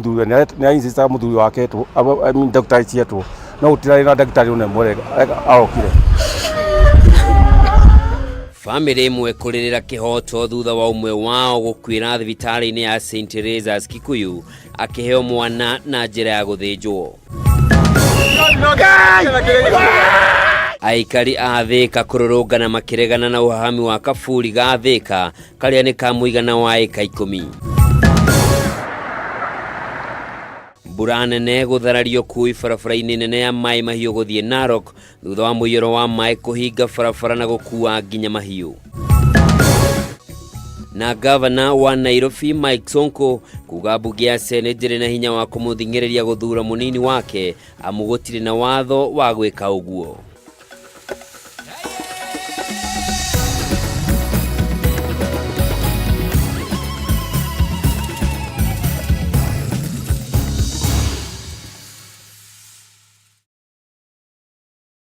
Mũthuri nĩ ainsistaga mũthuri wake etwo, I mean, ndagĩtarĩ cietwo, no gũtirarĩ na ndagĩtarĩ ona ĩmwe arokire. Bamĩrĩ ĩmwe kũrĩrĩra kĩhoto thutha wa ũmwe wao gũkuĩra thibitarĩ-inĩ ya St Teresa's Kikuyu akĩheo mwana na njĩra ya gũthĩnjwo. Aikari a Thĩka kũrũrũngana makĩregana na ũhahami wa kaburi ga Thĩka karĩa nĩ ka mũigana wa ĩka 10. Mbura nene gũtharario kui barabara-inĩ nene ya Maĩ Mahiũ gũthiĩ Narok thutha wa mũiyũro wa maĩ kũhinga barabara na gũkua nginya mahiũ. Na gavana wa Nairobi Mike Sonko kuga mbunge ya Senate ndĩrĩ na hinya wa kũmũthing'ĩrĩria gũthuura mũnini wake amu gũtirĩ na watho wa gwĩka ũguo.